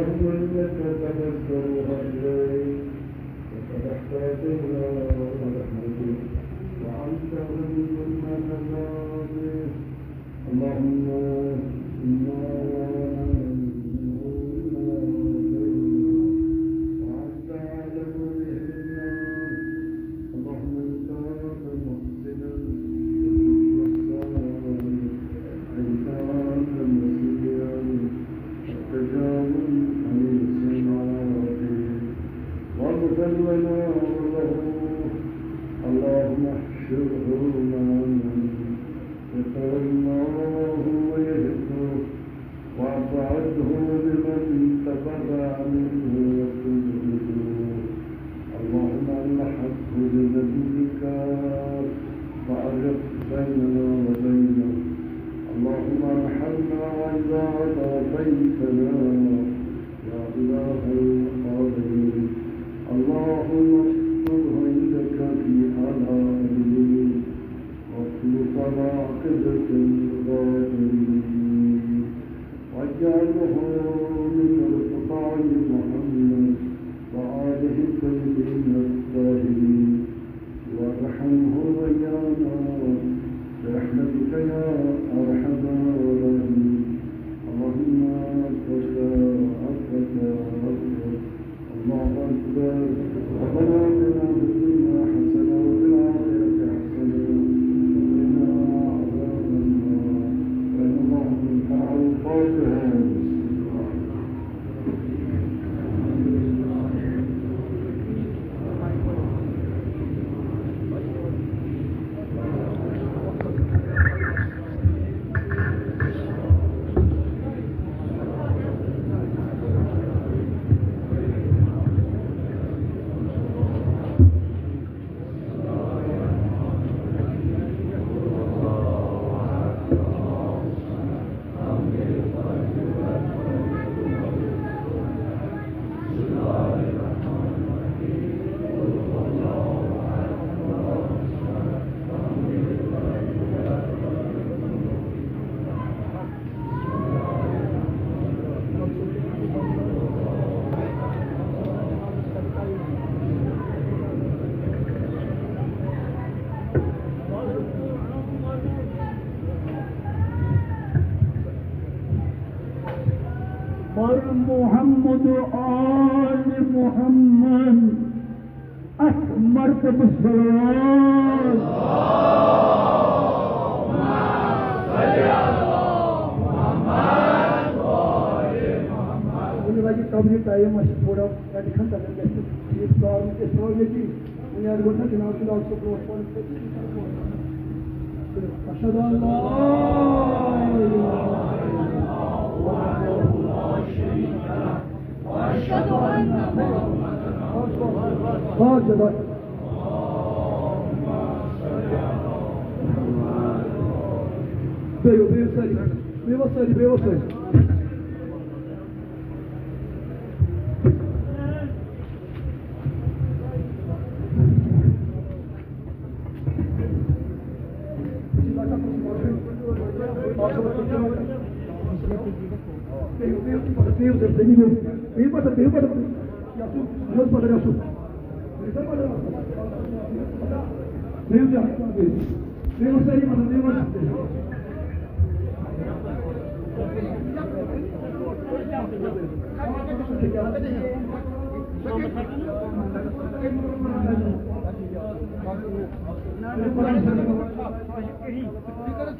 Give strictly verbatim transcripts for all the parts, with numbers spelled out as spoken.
اللهم إنك قد أسرها إليك، وقد احتاجينا رحمتك، وأنت أعلم منا بذلك. اللهم إنا نعلم منه ما لا يرضيك، وأنت أعلم به منا. اللهم إن كان محسنا فزد إحسانا، وإن كان مسيئا فتجاوز عن سيئاته، واغفر لنا وله. اللهم احشره مع من ذكر الله ويحبه، وأبعده ممن تبرأ منه وتبغضه. اللهم ألحقه بذنبك فأرق بيننا وبينه. اللهم ارحمنا وإذا عطى بيتنا، يا إله العالمين. اللهم اكتبه عندك في أعلى عليين، واكتب على عقبة الغابرين، واجعله من رفقاء محمد وآله الطيبين الطاهرين، وارحمه وإيانا برحمتك يا أرحم الراحمين. اللهم أنت أكبر. الله أكبر. ربنا آتنا في الدنيا حسنة وفي الآخرة حسنة وقنا عذاب النار. فإن الله من فعل الفاتحة. پر محمد و آل محمد اتھ مرتبہ صلوات۔ وۄنۍ لگہِ قبرِ ٹایم، اَسہِ چھُ تھوڑا کَتہِ کھنٛڈ تَتٮ۪ن گژھِ ٹھیٖک کَرُن، أسۍ تھاوو ییٚتی۔ بُنیاد گۄڈٕ نا جناب صٲب، اَتھ چھُ برونٛٹھ کُن۔ أشهد أن لا إله إلا الله وحده لا شريك له، وأشهد أن محمدا عبده ورسوله۔ بیٚہِو، بیٚہِو سٲری، بیٚہِو سٲری، بیٚہِو سٲری۔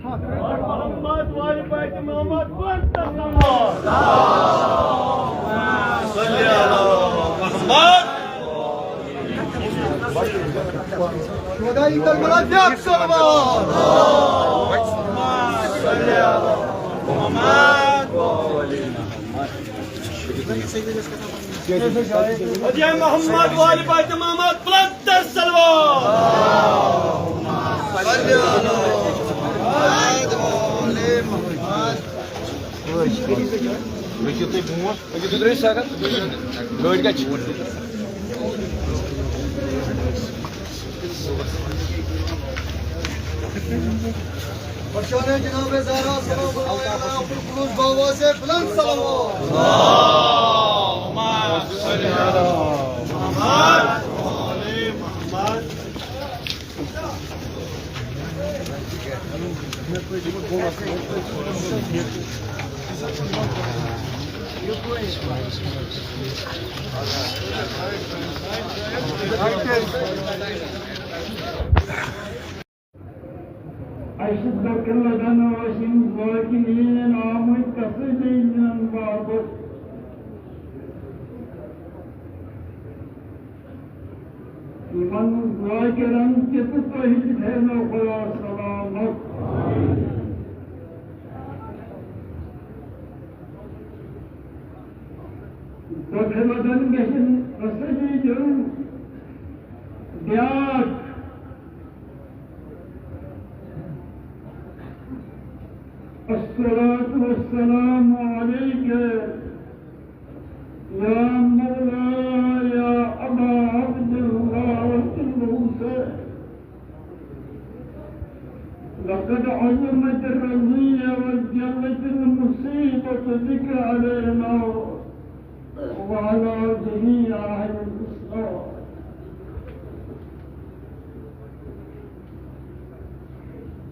محمد وآل بیت محمد، پنژاہ نمبر۔ صلی علی محمد۔ شہداء کربلا، بیاکھ صلوات۔ صلی علی محمد۔ حجی محمد وآل بیت محمد، پلنتر صلوات۔ پٔکِو تُہۍ برونٛٹھ، پٔکِو تُہۍ برونٛٹھ۔ گٲڑۍ کَتہِ چھِ؟ بچانے جناب زہرا صلوات علیہا، پرخلوص بآواز بلند صلوات۔ اَسہِ چھِ دٔکھلَن ٲسۍ یِم ذاکرین آمٕتۍ تسلی دِنہٕ باپتھ۔ یِمَن ذاکرَن تہِ تہٕ تۄہہِ تہِ تھٲینو خۄدا سلامت۔ دٔکھلَن گژھن تسلی دیُن بیٛاکھ۔ الصلاة والسلام عليك يا مولاي أبا عبد الله والحسين، لقد عظمت الرزية وجلت المصيبة بك علينا وعلى جميع أهل الإسلام.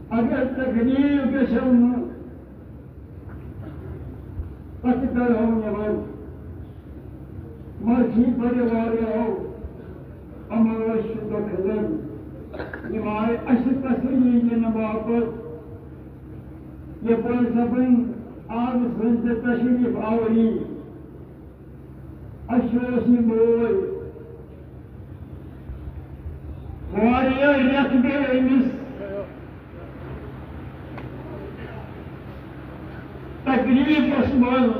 اگر تکلیف گژھو نہٕ، پتہٕ کرو نٮ۪بر۔ مرضی پریوارو، اما أسۍ چھِ دٔکھلن۔ یِم آے اَسہِ تسلی دِنہٕ باپتھ۔ یپٲرۍ سپٕنۍ آز سٲنۍ تہِ تشریف آوری۔ اَسہِ اوس یہِ بوے واریاہ رٮ۪تھ گٔے أمِس تکلیٖفَس منٛز۔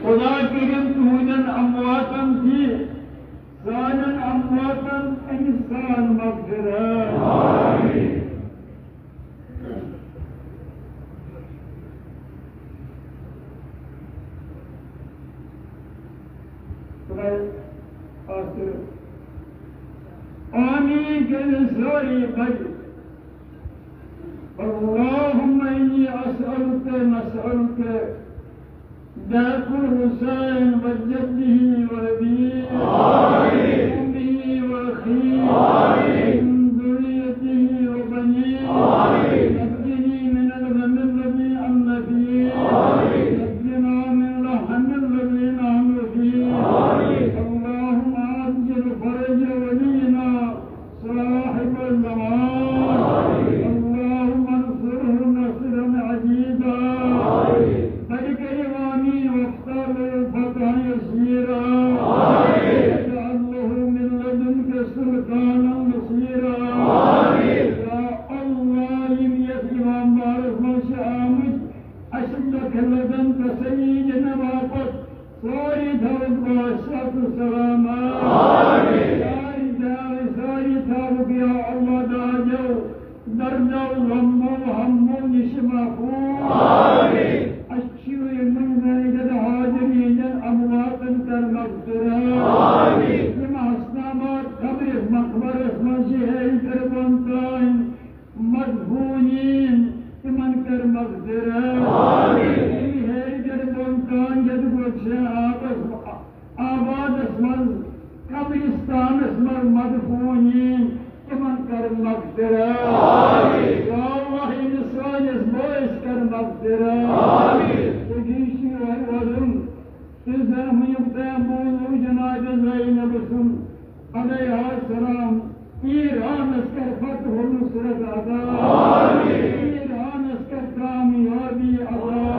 خۄدا کٔرِن تُہٕنٛدٮ۪ن امواتن تہِ سانٮ۪ن امواتن أمِس سان مغفرت۔ آمین۔ خداے آسہِ آمین کٔرِتھ سٲری پٔرِو۔ اللهم إني أسألك، نسألك بعقل حسين وجده وأبيه آمين. وأمه وأخيه آمين. ومن ذريته وبنيه آمين. نجني من الغم الذي أنا فيه آمين. نجنا من الهم الذي نحن فيه آمين. اللهم عجل فرج ولينا صاحب الزمان. اللهم انصره نصرا عزيزا. بارك له آمين وافتح له فتحا يسيرا. واجعل له من لدنك سلطانا نصيرا. یا اللہ، یِم یتھ امام بارس منٛز چھِ آمٕتۍ، اَسہِ دٔکھلن تسلی دِنہٕ باپتھ سٲری تھاوُن پانٛژھ صحت و سلامت۔ آمین۔ سٲری تھاوُن، سٲری تھاوُن یا اللہ دادیو، دردو، غمو، ہمو نِش محفوظ۔ آمین۔ اَسہِ چھِ یِمن زندٕ حاضریٖنن امواتن کر مغفرت۔ آمین۔ یِم حسنامات قبرِ مقبرس منٛز چھِ ہیٚرِ پٮ۪ٹھ بۄن تام مدفونین، تِمن کر مغفرت۔ آمین۔ یِم ہیٚرِ پٮ۪ٹھ بۄن تام یتھ گۄڈٕ چھِ آبس، آبادس منٛز، قبرستانس منٛز مدفونین، تِمن کر مغفرت۔ آمین۔ یا اللہ، ییٚمِس سٲنِس بٲیِس کر مغفرت۔ آمین۔ تہٕ بیٚیہِ چھُ یِہوٚے وَنُن، تہٕ زن ہُمیُک تام بوٗزُو جناب زینب سُنٛد علیہ السلام، ایرانس کر فتح و نصرت عطا۔ آمین۔ ایرانس کر کامیابی عطا۔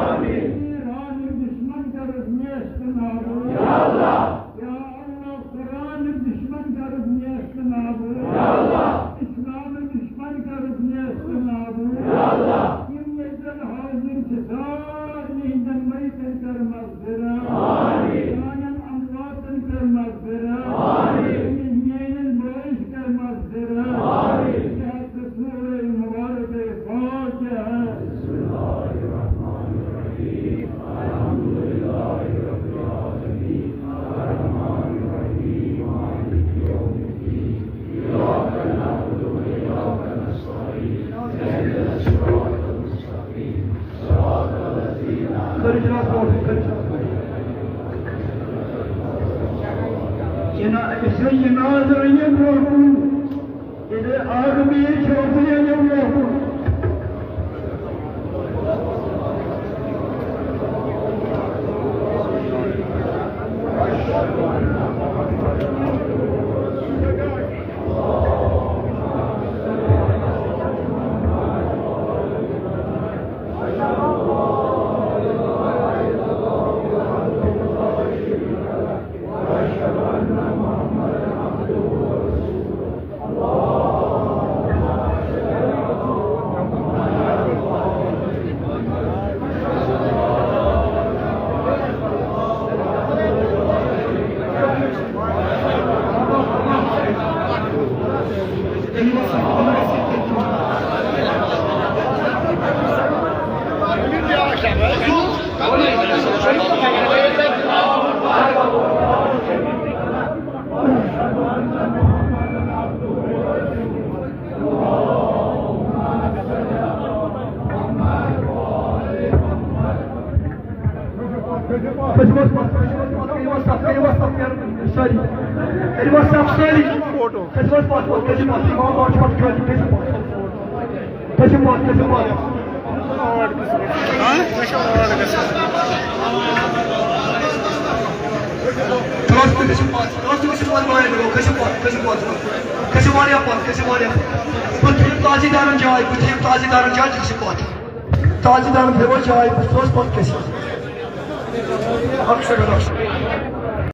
آمین۔ ایرانٕکۍ دشمن کرس نیست نابود۔ یا اللہ۔ یا اللہ، قرآنٕکۍ دشمن کرس نیست نابود۔ یا اللہ۔ اسلامٕکۍ دشمن کرس نیست نابود۔ یا اللہ۔ یِم ییٚتٮ۪ن حاضر چھِ سارنٕے ہٕنٛدٮ۪ن میتن کر مغفرت۔ آمین۔ سانٮ۪ن امواتن کر مغفرت۔ آمین۔ میٲنِس بٲیِس کر مغفرت۔ آمین۔ صحت تہٕ سورہ مبارک فاتحہ۔ بسم اللہ الرحمن الرحیم۔ الحمد للہ رب العالمین۔ الرحمن الرحیم۔ مالک یوم الدین۔ ایاک نعبد و ایاک نستعین۔ اہدنا الصراط المستقیم۔ کٔرِو جناب برونٛٹھ، کٔرِو جناب برونٛٹھ۔ جناب، أمِس چھِ جنازٕ أنِتھ برونٛٹھ کُن۔ ییٚلہِ اکھ بیٚیِس چھُ، سُہ ییٚلہِ یِم لوٚگُن۔ کٔرِو حظ پَتھ، کٔرِو حظ پَتھ، کٔرِو حظ صف، کٔرِو حظ صف، سٲری۔ کٔرِو حظ صف سٲری۔ کٔرِو حظ پَتھ، کٔرِو پَتھ، اِمام باغ چھُ پَتھ، کٔرِو پَتھ۔ کٔرِو پَتھ، کٔرِو پَتھ۔ کٔرِو پَتھ، کٔرِو پَتھ، کٔرِو پَتھ، کٔرِو پَتھ، واریاہ پَتھ، کٔرِو واریاہ پَتھ۔ بہٕ تھٲیِو تازی دارَن جاے، بہٕ تھٲیِو تازی دارَن جاے، تِم چھِ پَتھ۔ تازی دارَن تھٲیِو جاے، بہٕ تھٲوَس پَتھ کٔرِتھ۔ اَکھ سیکنڈ، اَکھ سیکنڈ۔